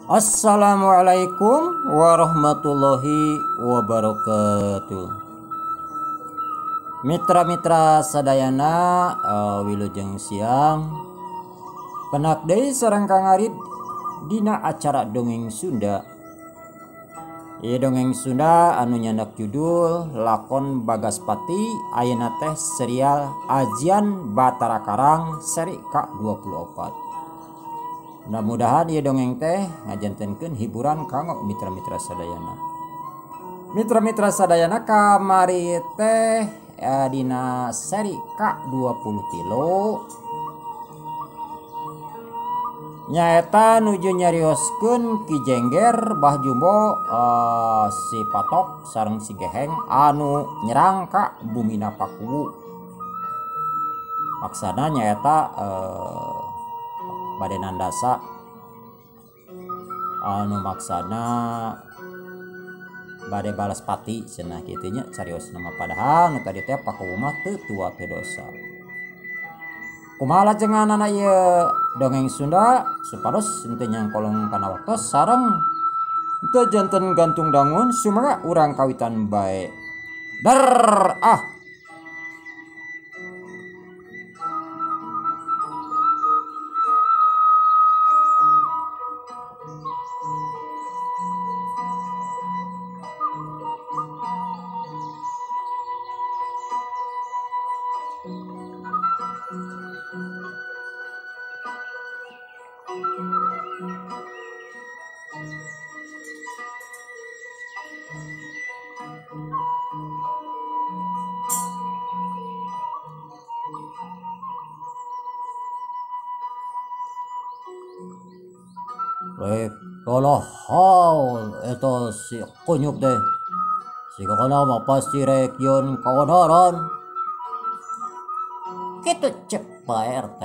Assalamualaikum warahmatullahi wabarakatuh. Mitra-mitra sadayana, wilujeng siang. Penak deui sareng Kang Arid dina acara dongeng Sunda. Ieu dongeng Sunda anu nyandak judul Lakon Bagaspati ayeuna teh serial Ajian Batara Karang seri ka-24. Mudah-mudahan ieu dongeng teh ngajantenkeun hiburan kanggo mitra-mitra sadayana. Mitra-mitra sadayana kamari teh dina seri ka-23 nyaeta nuju nyarioskeun Ki Jengger, Bah Jumbo, si Patok sareng si Geheng anu nyerang ka bumina Pakuwu. Maksana nyaeta bade nandasa anu maksana bade balas pati cenah kitu nya cariosna mah, padahal nu tadi teh Pakuwu mah teu tua teu dosa. Kumaha lajenganana ieu dongeng Sunda supados henteu nyangkolong kana waktos sareng teu janten gantung dangun, sumangga urang kawitan bae. Der ah. Rek haul eta si kunyuk teh. Si kakana mah pasti rek yeun kaonaran. Kitu cek Pak RT.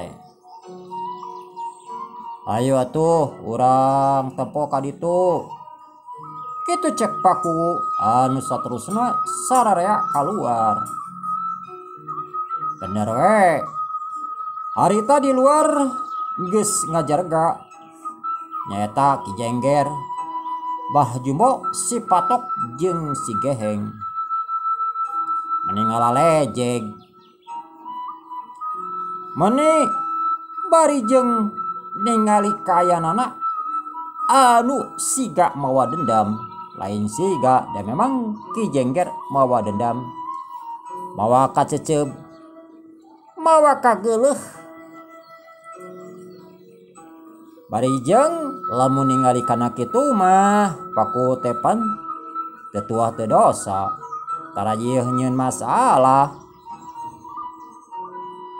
Ayo atuh urang tempo ka ditu. Kitu cek Paku anu saterusna sararea kaluar. Bener we. Harita di luar geus ngajarga. Nyaeta Ki Jengger, Bah Jumbo, si Patok jeung si Geheng. Meni ngalalejeg. Meni bari jeung ningali kaayanana anu siga mawa dendam, lain siga dan memang Ki Jengger mawa dendam, mawa kaceceb, mawa kageuleuh. Bari jeung lamun ningali kana kitu mah Paku tepan teu tuah teu dosa, tarajih nyieun masalah.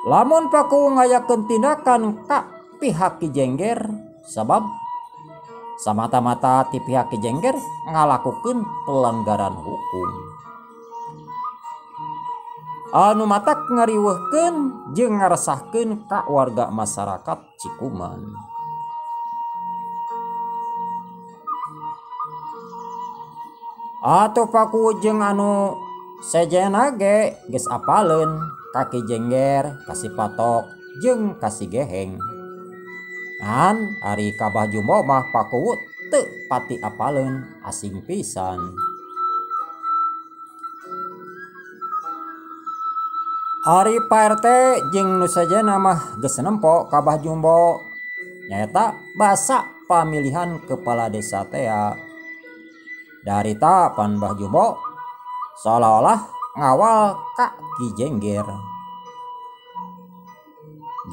Lamun Paku ngayakeun tindakan ka pihak Ki Jengger, sabab samata-mata ti pihak Ki Jengger ngalakukeun pelanggaran hukum anu matak ngariweuhkeun jeung ngaresahkeun ka warga masyarakat Cikuman. Atuh Paku jeung anu sejenna ge geus apaleun ka Ki Jengger, ka si Patok jeung ka si Geheng. Ngan ari ka Bah Jumbo mah Paku teu pati apaleun, asing pisan. Ari Pak RT jeung nu sejenna mah geus nempo ka Bah Jumbo, nyaeta basa pamilihan kepala desa tea. Darita pan Bah Jumbo seolah-olah ngawal ka Ki Jengger.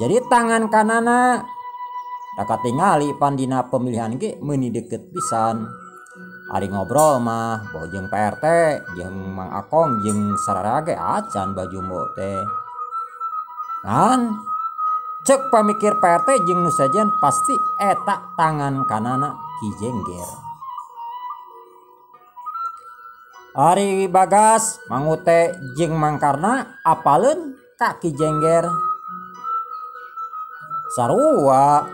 Jadi tangan kanana da katingali pan dina pemilihan ge meuni deket pisan. Ari ngobrol mah boh jeung Pak RT jeung Mang Akong jeung sararea ge acan Bah Jumbo teh. Ngan cek pamikir Pak RT jeung nu sejen pasti eta tangan kanana Ki Jengger. Ari Bagas, Mangute jeung Mangkarna apaleun ka Ki Jengger. Sarua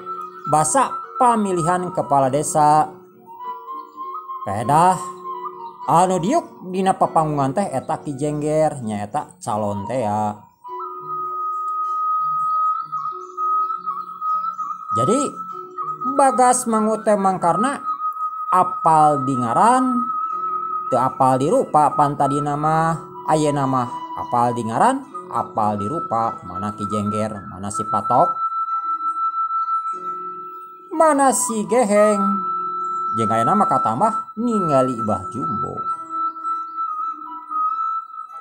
basa pamilihan kepala desa. Pedah anu diuk dina papanggungan teh eta Ki Jengger nyaeta calon tea. Jadi Bagas mangute mangkarna apal di ngaran teu apal di rupa pan tadina mah ayeuna mah apal di ngaran apal di rupa mana Ki Jengger mana si Patok mana si Geheng jeung ayeuna mah katambah ningali Bah Jumbo.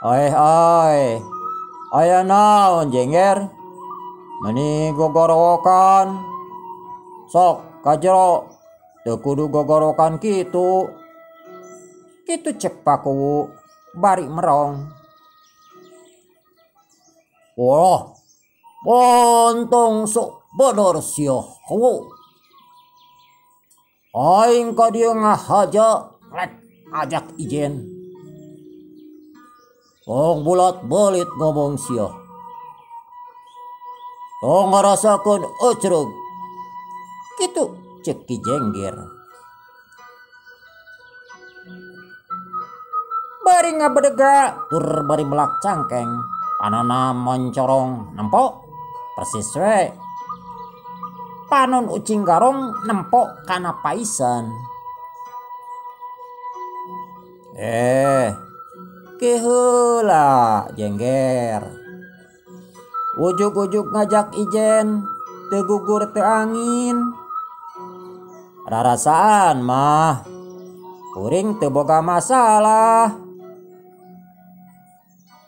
Oe oe aya naon Jengger meni gogorowokan sok ka jero teu kudu gogorowokan kitu. Kitu cek Pakuwu bari merong. Wah, pontong sok bener sia kuwu. Aing ka dieu ngahaja rek ajak ijen. Tong bulat belit ngomong sia. Tong ngarasakeun ecrug. Kitu cek Ki Jengger. Bari ngabedega tur bari melak cangkeng panona moncorong nempok persis we panon ucing garong nempok kana paisan. Keheula Jengger ujug-ujug ngajak ijen teu gugur teu angin rarasaan mah kuring teu boga masalah.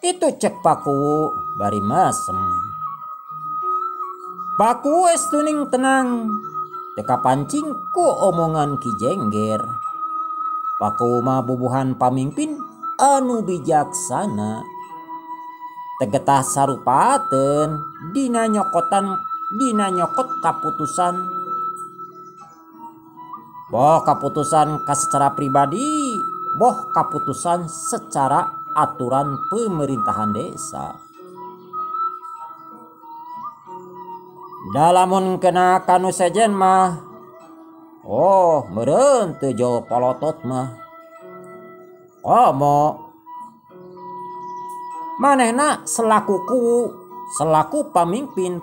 Itu cek Pakuwu bari mesem. Pakuwu es tuning tenang teu kapancing ku omongan Ki Jengger. Pakuwu mah bubuhan pamimpin anu bijaksana tegetah sarupateun dina nyokotan dina nyokot kaputusan boh kaputusan ka secara pribadi boh kaputusan secara aturan pemerintahan desa. Dalamun kena kanu sejen mah oh meureun teu jauh polotot mah komo manehna selaku kuwu selaku pamimpin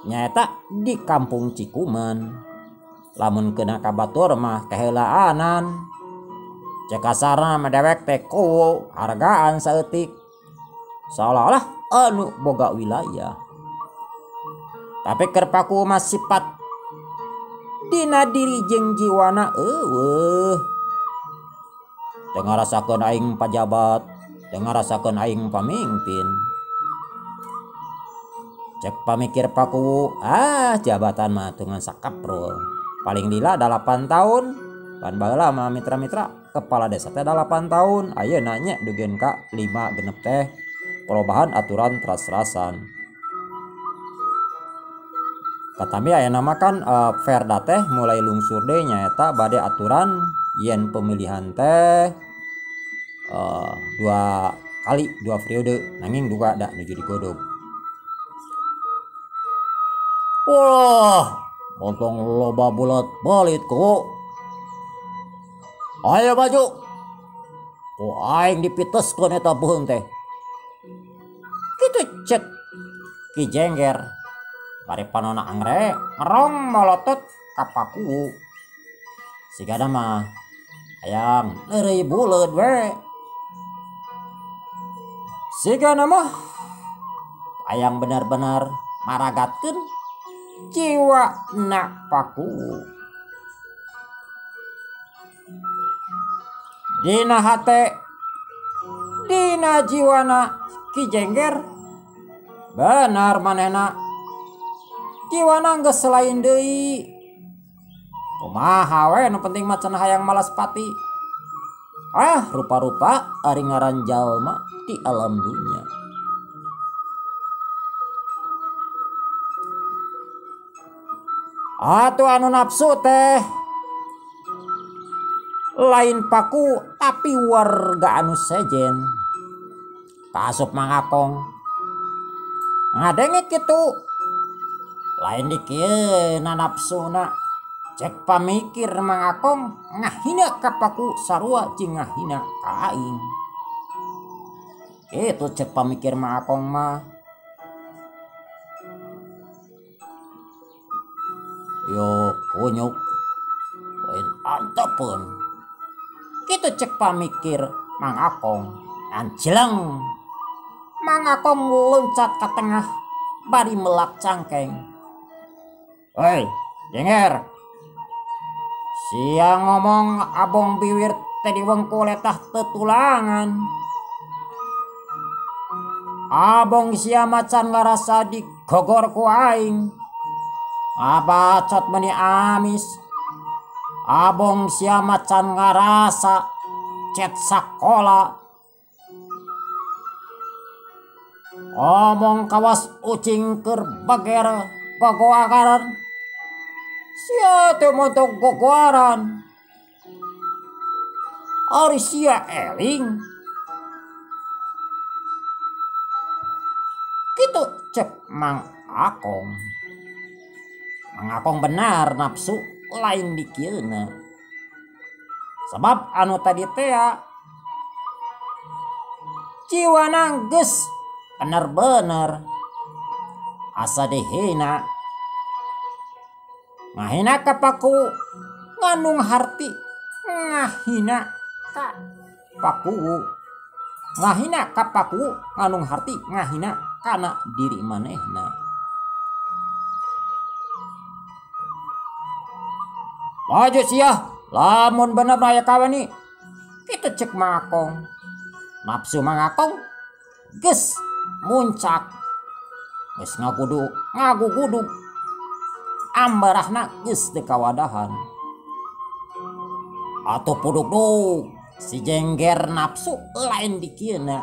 nyaeta di kampung Cikuman lamun kena ka batur mah keheulaanan. Cek kasarna mah dewek teh kuwu hargaan saeutik seolah-olah anu boga wilayah. Tapi keur Pakuwu mah sifat dina diri jeung jiwana eueuh teu ngarasakeun aing pajabat teu ngarasakeun aing pamimpin. Cek pamikir Pakuwu ah jabatan mah teu ngan sakaprul paling lila 8 tahun pan baheula mah mitra-mitra kepala desa teh 8 tahun ayeuna nya dugeun ka 5 genep teh perubahan aturan teras-terasan. Katami ayeuna mah kan Perda teh mulai lungsur deui nyaeta bade aturan yen pemilihan teh 2 kali 2 periode nanging duga da nuju digodog. Wah, montong loba bulat balit ku. Ayo maju. Ku aing dipiteskeun eta beuheung teh. Kitu cek Ki Jengger. Bari panona angre ngerong molotot ka Pakuwu. Sigana mah hayang leureuy buleud we. Sigana mah hayang benar-benar maragatkeun jiwa na Pakuwu. Dina hate dina jiwana Ki Jengger benar manehna jiwana geus lain deui. Kumaha we nu penting mah cenah hayang malas pati. Ah rupa-rupa ari ngaran jalma di alam dunya. Atuh anu nafsu teh lain Paku tapi warga anu sejen. Kaasup Mang Akong ngadenge kitu lain dikieuna nafsuna. Cek pamikir Mang Akong ngahina ka Paku sarua jeung ngahina ka aing. Kitu cek pamikir Mang Akong mah. Yo kunyuk lain antepeun. Kitu cek pamikir Mang Akong. Anjleng. Mang Akong loncat ke tengah bari melak cangkeng. Hei, Jengger. Sia ngomong abong biwir teh diwengku letah tetulangan. Abong sia macan ngarasa digogor ku aing. Abacot meni amis. Abong sia macan ngarasa cet sakola. Omong kawas ucing keur bager gogoaran. Sia teu montong gogoaran. Ari sia eling. Kitu cek Mang Akong. Mang Akong benar nafsu lain dikieuna. Sebab anu tadi tea jiwana geus bener-bener asa dihina. Ngahina ka paku nganung harti, ngahina ka paku. Ngahina ka paku nganung harti, ngahina kana diri manehna. Maju sia, lamun bener aya kawani. Kitu cek Mang Akong. Nafsu Mang Akong geus muncak. Geus ngagugudug. Ambarahna geus teu kawadahan. Atuh puduk-duk si Jengger nafsu lain dikieuna.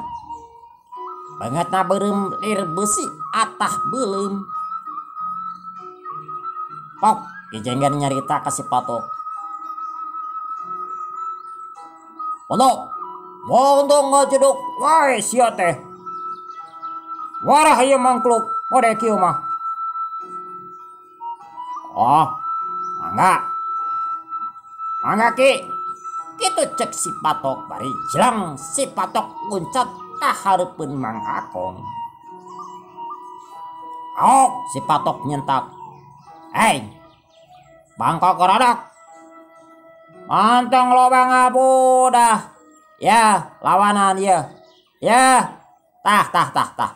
Bangetna beureum lir beusi atah beuleum. Pok si Jengger nyarita ka si Patok. Pondok, montong ngajeduk wae sia teh. Warah ieu mangkluk mode kieu mah. Oh, mangga. Mangga ki. Kitu cek si Patok bari jelang si Patok loncat ka hareupeun Mang Akong. Aok si Patok nyentak. Hei, bangkok gorodok. Mantong loba ngabudah. Ya, lawanan ya. Ya, tah tah tah tah.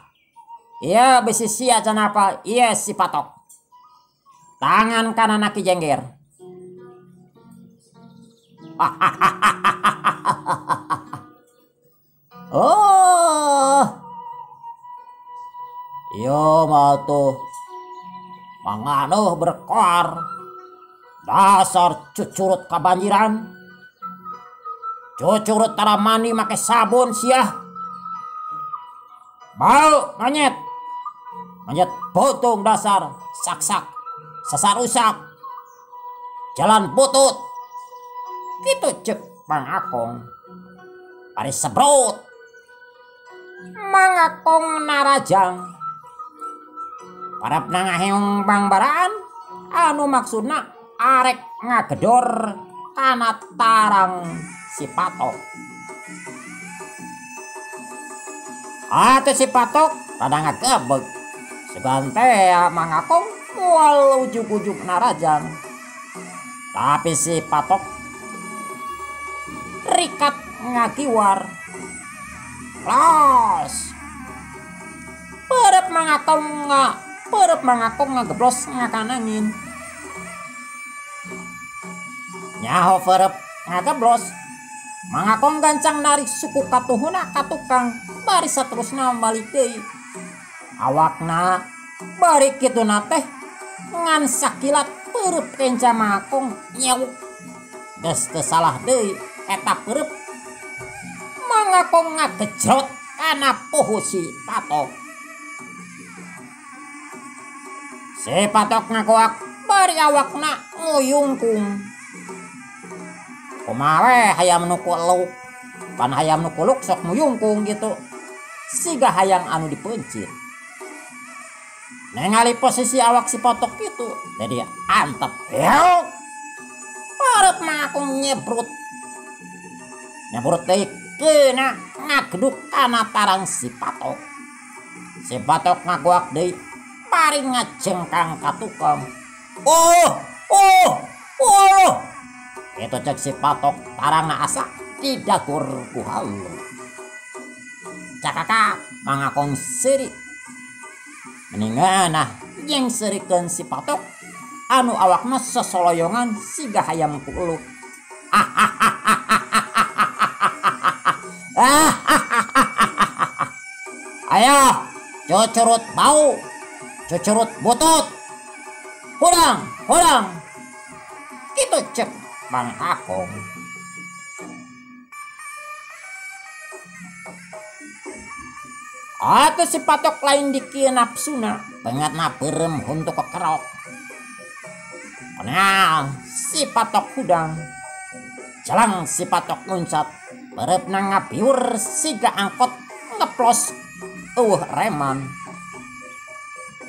Iya bisi sia cenah apa? Iya si Patok. Tangan kanan Ki Jengger. Oh. Yo mah tuh manganuh berkoar. Dasar cucurut kabanjiran. Cucurut tara mandi make sabun siah. Bau monyet. Monyet potong dasar sak-sak. Sasar rusak. Jalan butut. Kitu cek Mang Akong. Bari sebrut. Mang Akong narajang. Parapna ngaheung bangbaraan anu maksudna arek ngagedor kana tarang si Patok. Atuh si Patok rada ngagebeg. Sugan teh Mang Akong moal ujug-ujug narajang. Tapi si Patok rikat ngakiwar. Los. Perep Mang Akong perep Mang Akong ngageblos ngakanangin. Nyaho perep ngageblos. Mang Akong gancang narik suku katuhuna ka tukang bari saterusna balik deui. Awakna bari kituna teh ngan sakilat perep kenca Mang Akong nyeuk. Geus teu salah deui eta perep. Mang Akong ngagejrot kana puhu si Patok. Si Patok ngagoak bari awakna nguyungkung. Kumaha we hayam nu kuluk. Pan hayam nu kuluk sok muyungkung gitu. Siga hayang anu dipeuncit. Ningali posisi awak si Patok gitu, jadi antep. Yuk. Parep Mang Akong nyebrut. Nyebrut deui keuna ngageduk kana tarang si Patok. Si Patok ngagoak deui bari ngajengkang ka tukang. Oh, Oh, oh. Itu cek si patok tarangna asa didagur ku halu. Cakakak Mang Akong seuri. Mendingan nah jeung seurikeun si patok anu awakna sosoloyongan siga hayam ku eluk. Ayo, cucurut bau, cucurut butut, hurang, hurang. Gitu cek Mang Akong. Atuh si patok lain dikieu nafsuna, pengatna beureum huntu kekerok. Kenal si patok hudang, jalang si patok loncat, beureupna ngabiur siga angkot ngeplos eueuh reman.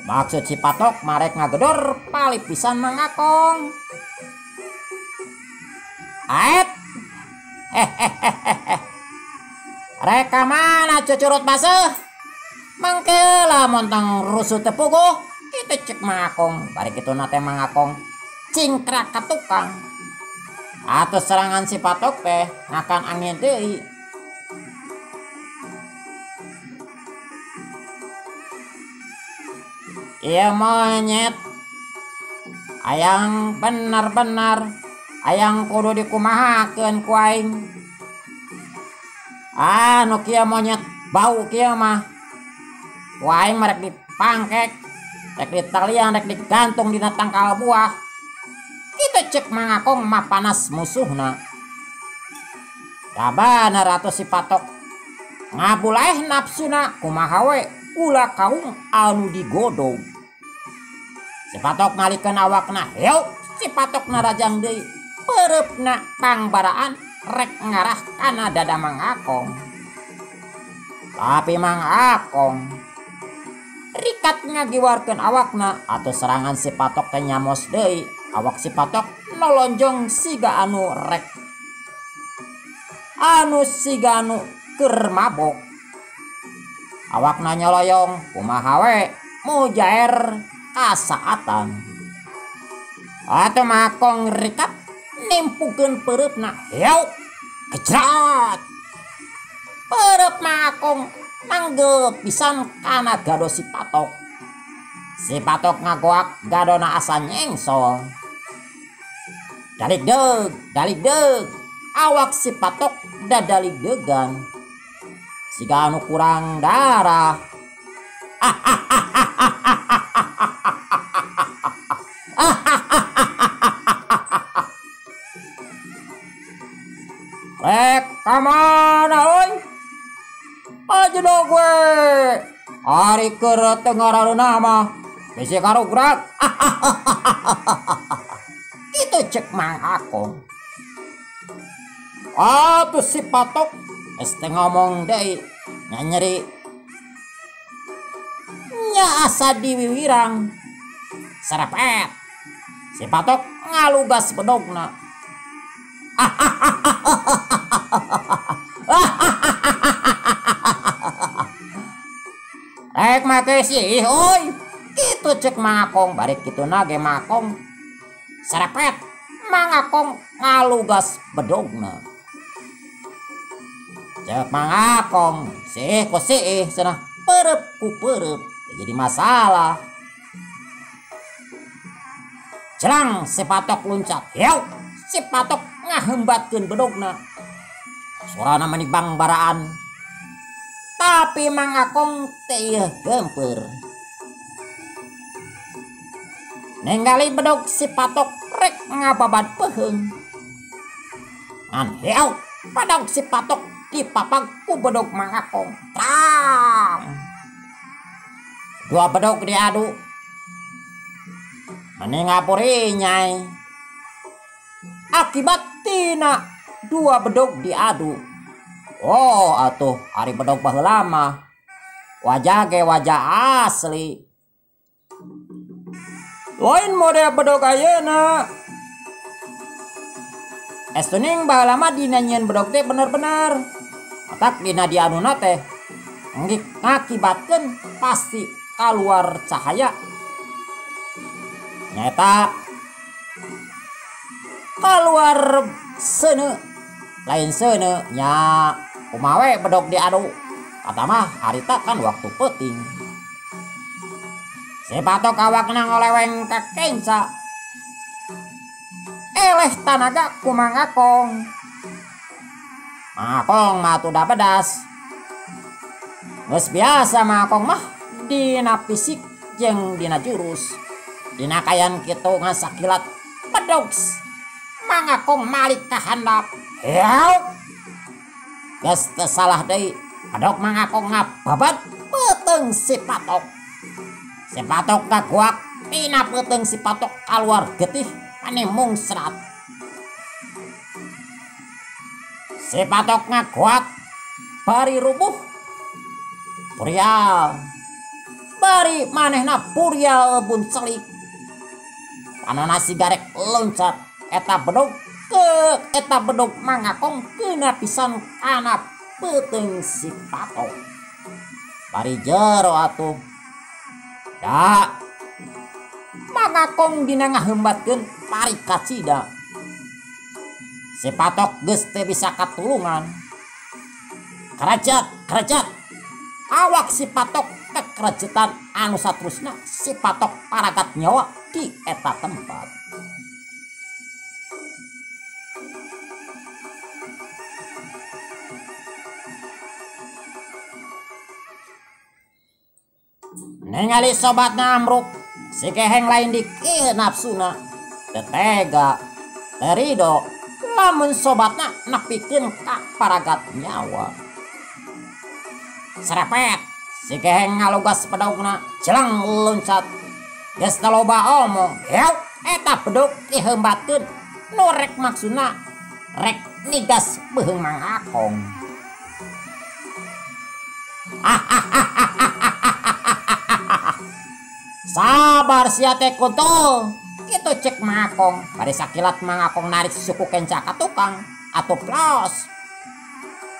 Maksud si patok marek ngagedor palip pisan Mang Akong. Aet. Hehehehe. Rek ka mana cucurut baseuh? Mangke lamun tong rusuh teu puguh, kitu cek Mang Akong. Bari kituna teh Mang Akong cingkrak ka tukang. Atuh serangan si patok teh ngakan angin deui. Ieu monyet ayang bener-bener ayang kudu dikumahakeun ku aing. Ah nu kieu monyet bau kieu mah. Ku aing mah rek dipangkek, rek ditalian, rek digantung dina tangkal buah. Kitu cek Mang Akong mah panas musuhna. Da bener atuh si patok ngabulaeh nafsuna kumaha we ulah kaung anu digodog. Si patok malikeun awakna, heuk si patok narajang deui, peureupna pangbaraan rek ngarah kana dada Mang Akong. Tapi Mang Akong rikat ngagiwarkeun awakna atuh serangan si patok teh nyamos deui. Awak si patok nolonjong siga anu rek anu siga anu keur mabok. Awakna nyoloyong kumaha we mujaer kasaatan. Atuh Mang Akong rikat nimpukeun peureupna, heuk kejrat. Peureub Mang Akong manggel pisan kana gado si patok. Si patok ngagoak gadona asa nyengsol. Daligdeug, daligdeug. Awak si patok dadaligdeugan. Siga anu kurang darah. Rek ka mana euy? Ajedog we. Ari keur teu ngarareunah mah bisi karugrak. Kitu cek Mang Akong. Atuh si patok geus teu ngomong deui, nya nyeri. Nya asa diwiwirang. Serepet. Si patok ngalugas bedogna. Rek make sih euy. Kitu cek Mang Akong, bari kituna ge Mang Akong serepet. Mang Akong ngalugas bedogna. Cek Mang Akong, sih ku sih cenah, peureub ku peureub. Jadi masalah. Celang si patok luncat, heuk si patok ngahembatkeun bedogna. Sorana mani bangbaraan. Tapi Mang Akong teh ieu geumpeur. Ninggali bedog si patok rek ngababad peuheung. Ngan heuk padog si patok dipapag ku bedog Mang Akong. Trang. Dua bedog diadu. Meni ngapuri nyai. Akibat tina dua bedog diadu. Oh atuh ari bedog baheula mah wajah ge wajah asli. Lain model bedog ayeuna. Estuning baheula mah dina nyieun bedog teh bener-bener. Matak dina diaduna teh ngakibatkeun pasti kaluar cahaya. Nyaeta Keluar seuneu lain seuneu nya kumaha we bedog diadu kata mah harita kan waktu peuting. Si Patok awakna ngoleweng ka kenca. Eleh tanaga ku Mang Akong. Mang Akong mah atuh da bedas. Geus biasa Mang Akong mah dina fisik jeung dina jurus. Dina kayan kitu ngan sakilat bedog Mang Akong malik ka handap. Heau. Geus teu salah deui. Bedog Mang Akong ngababat peuteung si Patok. Si Patok ngaguak tina peuteung si Patok kaluar getih ane mungsrat. Si Patok ngaguak bari rubuh purial. Bari manehna purial buncelik. Panona si garek loncat eta bedog ke eta bedog Mang Akong kena pisan kana peuteung si Patok. Bari jero atuh. Da Mang Akong dina ngahembatkeun pari kacida. Si Patok geus teu bisa katulungan. Kerajat, kerajat. Awak si Patok kekerajetan anu satrusna si Patok paragat nyawa di eta tempat. Ningali sobatna amruk, si Geheng lain dikir nafsuna, teu tega, teu rido, lamun sobatna nepikeun ka paragat nyawa. Serepet, si Geheng ngalugas bedogna, jeleng loncat. Geus teu loba omong, heau eta bedog diheumbatkeun, nu rek maksudna rek nigas beuheung Mang Akong. Sabar sia teh kuntul. Kitu cek Mang Akong. Bari sakilat Mang Akong narik suku kenca ka tukang atuh plos.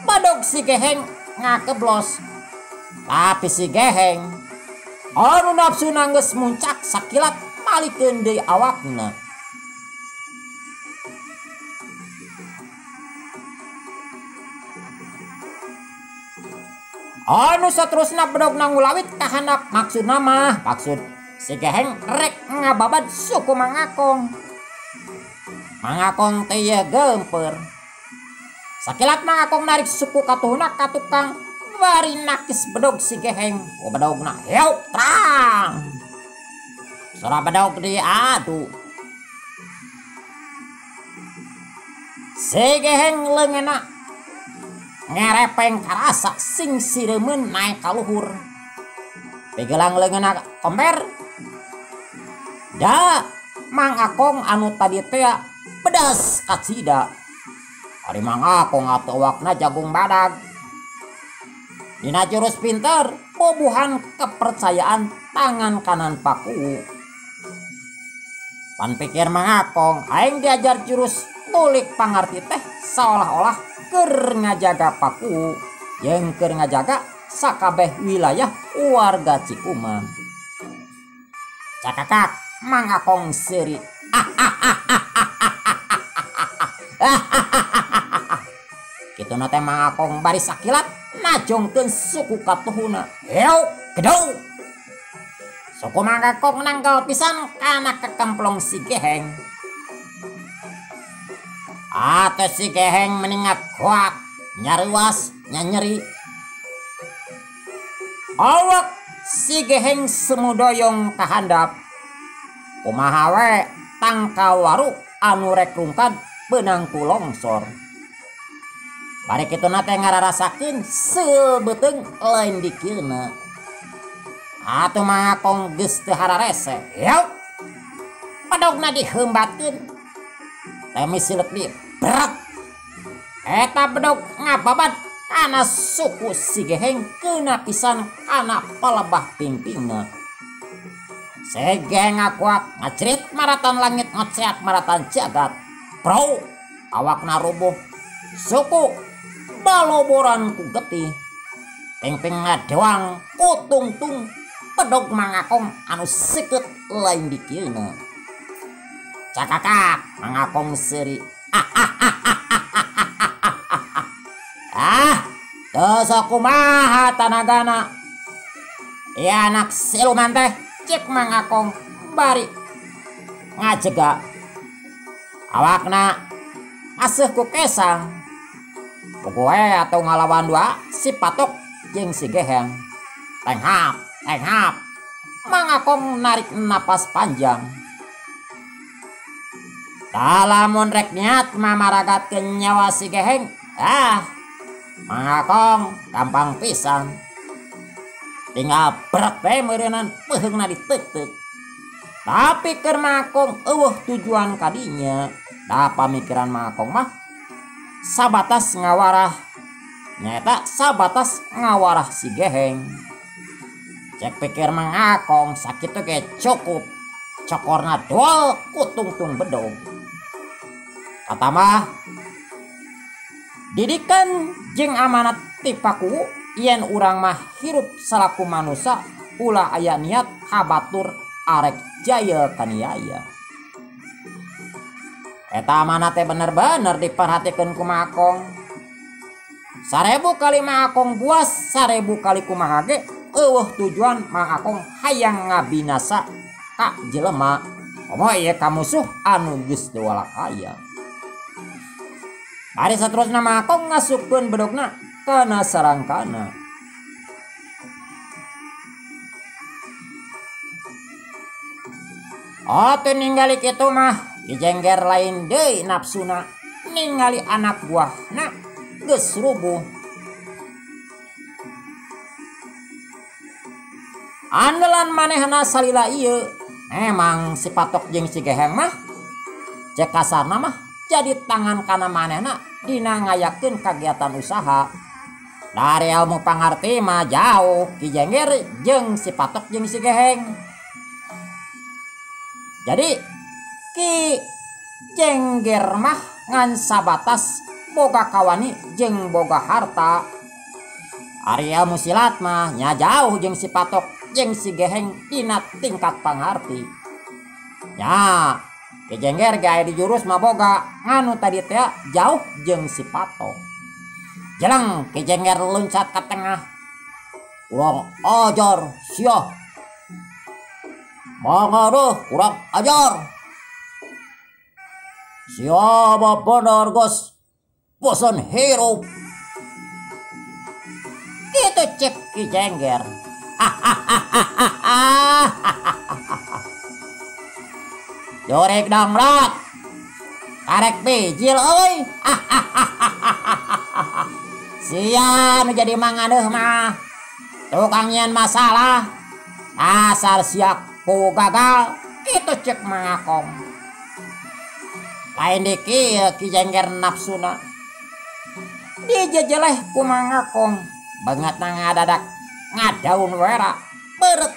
Badog si Geheng ngakeblos. Tapi si Geheng anu nafsuna geus muncak sakilat malikeun deui awakna. Anu saterusna bedogna ngulawit ka handap maksudna mah maksud si Geheng rek ngababad suku Mang Akong. Mang Akong teh ye geumpeur. Sakilat Mang Akong narik suku katuhuna ka tukang bari nakis bedog si Geheng. Ku bedogna heuk trang. Sora bedog diadu. Si Geheng leungeunna ngerepeng karasa sing sireumeun naek ka luhur. Pigelang leungeunna komber. Da Mang Akong anu tadi teh pedas kacida. Ari Mang Akong atuh awakna jagung badag. Dina jurus pinter bobuhan kepercayaan tangan kanan paku. Pan pikir Mang Akong aing diajar jurus tulik pangarti teh seolah-olah keur ngajaga paku jeung keur ngajaga sakabeh wilayah warga Cikuman. Cakakak Mang Akong seuri. Kituna teh Mang Akong bari sakilat najongkeun suku katuhuna. Heau gedou. Suku Mang Akong nanggal pisan kana kekemplong si Geheng. Atuh si Geheng meningat kuak, nyaruas, nyanyeri. Awak si Geheng semudoyong kahandap. Kumaha we tangkawaru anu rek rungkad beunang ku longsor. Bari kituna teh ngararasakeun seul beuteung lain dikieuna. Atuh Mang Akong geus teu hararese. Heau. Bedogna diheumbatkeun. Teh misilek di berat. Eta bedog ngababat kana suku si Geheng keuna pisan kana palebah pingpingna. Si Geheng ngakuak ngacerit maratan langit ngoceak maratan jagat. Bro, awakna rubuh. Suku baloboran ku getih. Pingping ngadewang kutungtung bedog Mang Akong anu seukeut lain dikieuna. Cakakak Mang Akong seuri. Ah, teu sok kumaha tanagana. Ya anak siluman teh cek Mang Akong bari ngajega. Awakna aseuh ku kesang. Pokoe atau ngalawan dua si Patok jeung si Geheng. Tenghap, tenghap. Mang Akong narik napas panjang. Lamun rek niat mamaragatkeun nyawa si Geheng, ah, Mang Akong gampang pisan. Tinggal brek we meureunan peuheungna diteuk-teuk. Tapi keur Mang Akong eueuh tujuan kadinya. Da pamikiran Mang Akong mah sabatas ngawarah. Nyaeta sabatas ngawarah si Geheng. Cek pikir Mang Akong sakitu ge cukup. Cokorna doal kutungtung bedog. Katamah didikan jeung amanat ti paku yen urang mah hirup salaku manusa ulah aya niat kabatur arek jaya kaniaya. Eta amanat teh bener-bener diperhatikeun ku Mang Akong. 1000 kali Mang Akong buas, 1000 kali kumaha ge eueuh tujuan Mang Akong hayang ngabinasa ka jelema. Komo ieu ka musuh anu geus dewalakaya. Bari saterusna Mang Akong ngasupkeun bedogna kana sarangkana. Atuh ningali kitu mah Ki Jengger lain deui nafsuna ningali anak buahna geus rubuh. Andalan manehna salila ieu emang si Patok jeung si Geheng mah cek kasarna mah jadi tangan kana manehna dina ngayakeun kagiatan usaha. Dari ilmu pangarti mah jauh Ki Jengger jeung si Patok jeung si Geheng. Jadi Ki Jengger mah ngan sabatas boga kawani jeung boga harta. Ari ilmu silat mah nya jauh jeung si Patok jeung si Geheng dina tingkat pangarti. Nya Ki Jengger ge aya di jurus mah boga nganu tadi teh jauh jeung si Patok. Jeleng Ki Jengger loncat ke tengah. Kurang ajar sia. Mangaruh kurang ajar. Siapa benar gos bosan hirup. Gitu cek Ki Jengger. Jorek dangrat. Karek bijil euy. Sia nu jadi manganeuh mah. Tukang nyian masalah. Asal siak ku gagal. Gitu cek Mang Akong. Lain di kieu Ki Jengger nafsuna. Dijejeleh ku Mang Akong. Bangetna ngadadak ngadaun wera. Beureut.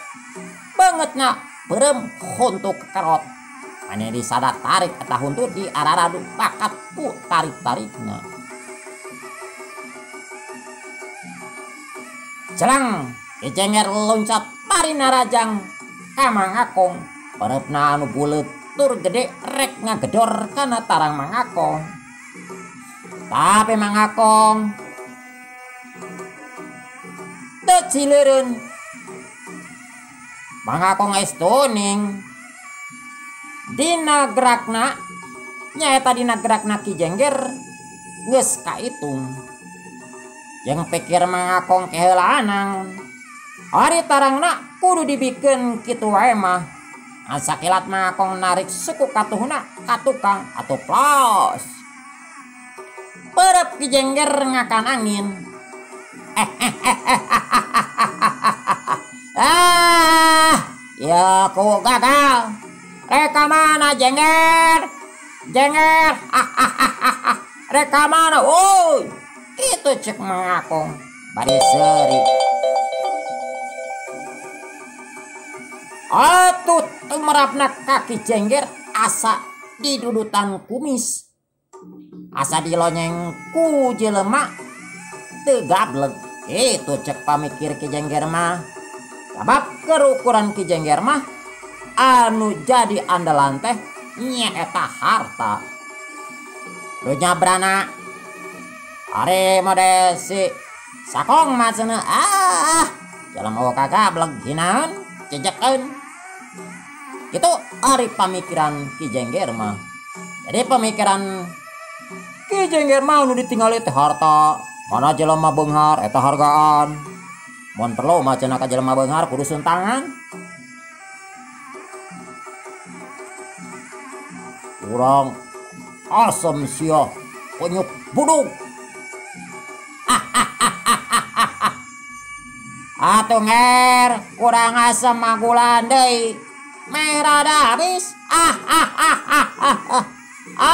Bangetna beureum huntu kekerot. Mane disada tarik eta huntu di araradu bakat ku tarik-tarikna. Jelang Ki Jengger loncat bari narajang ka Mang Akong. Pereupna anu buleut tur gede rek ngagedor kana tarang Mang Akong. Tapi Mang Akong teu cileureun. Mang Akong geus tuning. Dina gerakna nyaeta dina gerakna Ki Jengger geus kaitung. Jeung pikir Mang Akong keheulaanang. Ari tarangna kudu dibikeun kitu wae mah. Sakilat Mang Akong narik suku katuhna ka tukang atuh plos. Perep Ki Jengger ngakan angin. Ah, ya ku gagal. Reka mana Jengger? Jengger. Reka mana? Woi, itu cek Mang Akong bari seuri. Atuh tumerapna kaki Jengger asa didudutan kumis. Asa dilonyeng ku jelema teu gableg. Itu cek pamikir Ki Jengger mah. Sabab keur ukuran Ki Jengger mah anu jadi andalan teh nyaeta harta. Lu nyabrana ari mode si Sakong mah cenah ah jalan mau kagableg hinaeun jejekeun. Kitu ari pamikiran Ki Jengger mah. Jadi pemikiran Ki Jengger mah nu ditinggali teh harta. Mana jelema beunghar eta hargaan. Mun perlu mah cenah ka jelema beunghar kudu suntangan. Urang asem sia kunyuk buduk. Atuh nger kurang asem magulan deui. Merah dah habis. Ah ah ah ah ah ah.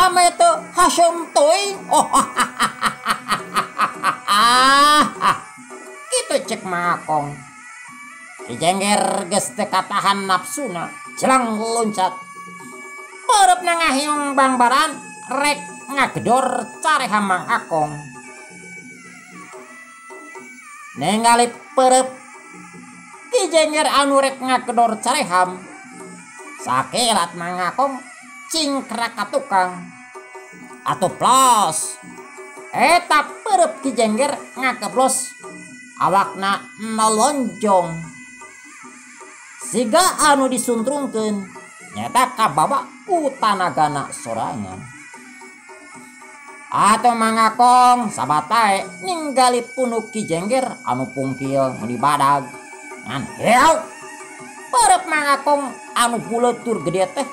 Ame teu hasem teuing. Oh ah ah ah ah. Kitu cek Mang Akong. Ki Jengger geus teu katahan nafsuna, jelang loncat. Pereupna ngahiung bangbaran rek ngagedor careha Mang Akong. Ningali perep Ki Jengger anu rek ngagedor careham, sakilat Mang Akong cingkrak ka tukang. Atuh plos eta perep Ki Jengger ngakeblos, awakna melonjong siga anu disuntrungkeun nyata kabawa ku tanagana sorangan. Atau Mang Akong sabatae ninggali punuk Ki Jengger anu pungkil meuni badag ngan heau. Perep Mang Akong anu buleut tur gede teh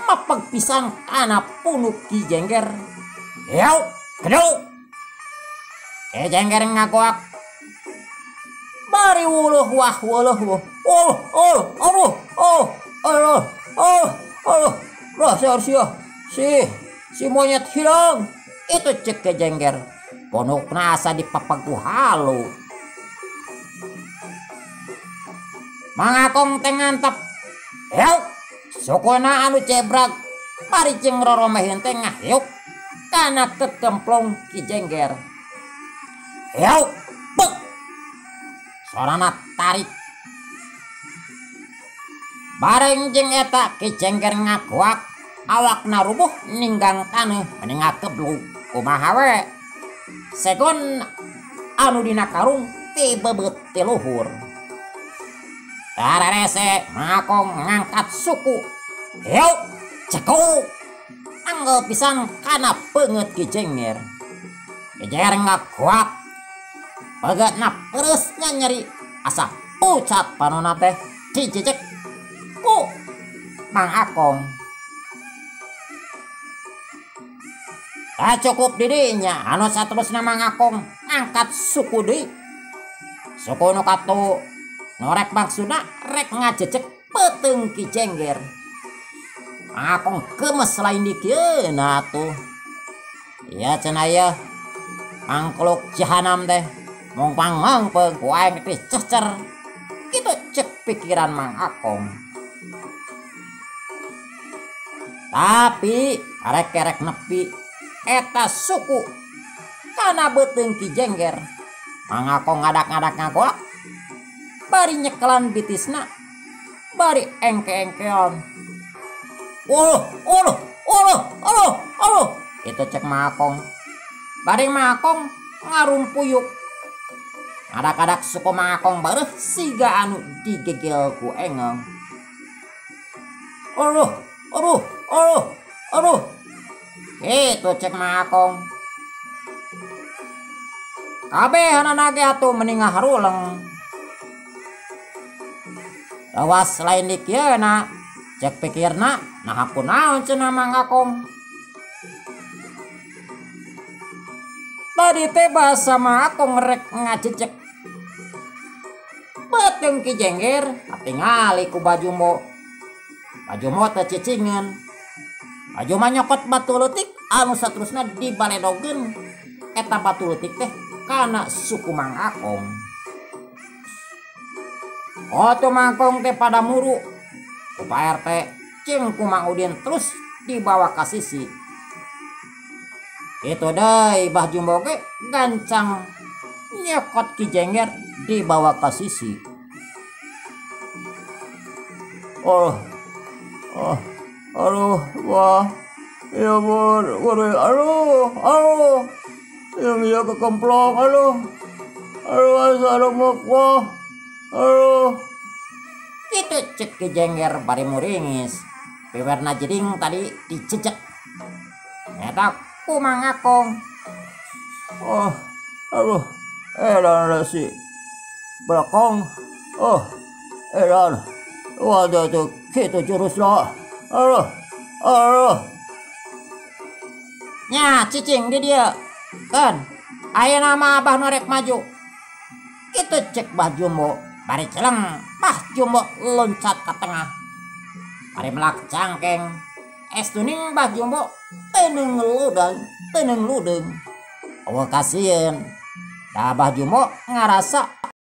mapeg pisan kana punuk Ki Jengger. Heau geduk. Ki Jengger ngagoak bari wuluh wah wuluh wuh. Oh oh aduh oh aduh oh aduh rasar sia si monyet hilang. Itu cek Ki Jengger. Punukna asa dipapagu halu. Mang Akong teh ngantep. Heuk, sukuna anu cebrak bari jeung roromeheun teh ngahiuk kana kekemplong Ki Jengger. Heuk, bek. Sorana tarik. Bareng jeung eta Ki Jengger ngagoak, awakna rubuh ninggang taneuh meni ngakeblug. Kumaha we? Segon anu dina karung ti bebeut ti luhur. Tararese Mang Akong ngangkat suku. Heuk, cekuk. Anggel pisan kana peungeut Ki Jengger. Ki Jengger ngagoak. Pegeutna pereus nyeri asa pucat panonna teh dijejek ku Mang Akong. Tak cukup didinya anu saterusna Mang Akong ngangkat suku deui. Suku nu katu norek maksudna rek ngajejek peuteung Ki Jengger. Mang Akong gemes lain dikieun atuh. Ieu cenah ieu mangkluk jahanam teh mung pangmangpeung ku aing teh cecer. Kitu cek pikiran Mang Akong. Tapi karek-kerek nepi eta suku kana beuteung Ki Jengger. Mang Akong ngadak-ngadak ngagoak bari nyekelan bitisna bari engke-engkeon. Uluh uluh uluh uluh uluh. Itu cek Mang Akong. Bari Mang Akong ngarumpuyuk. Ngadak-ngadak suku Mang Akong bareuh siga anu digegel ku engeng. Uluh uluh uluh uluh. Itu cek Mang Akong. Kabehanana ge atuh meni ngaharuleng. Lawas lain di kieuna cek pikirna naha kunaon cenah Mang Akong. Tadi teh bahasa Mang Akong rek ngajejek beuteung Ki Jengger katingali ku Bajumo. Bajumo teh cicingeun. Bajumo nyokot batu leutik anu saterusna dibaledogeun eta batu leutik teh kana suku Mang Akong. Oto Mang Akong teh pada muru ku Pak RT jeung ku Mang Udin terus dibawa ka sisi. Kitu deui Bah Jumbo ge gancang nyokot Ki Jengger dibawa ka sisi. Oh, oh, Aduh, wah. Ya bur, aduh, aduh. Yang iya kekemplong, aduh. Aduh, asa remuk, wah. Aduh. Kitu cek Ki Jengger bari muringis. Piwerna jeding tadi dicecek. Eta ku Mang Akong. Oh, aduh. Edan si belakang. Oh, edan. Waduh tuh kitu jurusna. Aduh, aduh. Nya cicing di dieu. Kan, ayeuna mah Abah nu rek maju. Kitu cek Bah Jumbo. Bari celeng, Bah Jumbo loncat ke tengah. Bari melak cangkeng. Es tuning Bah Jumbo teu ngeludeung, teu ngeludeung. Eueuh kasieun. Da Bah Jumbo ngarasa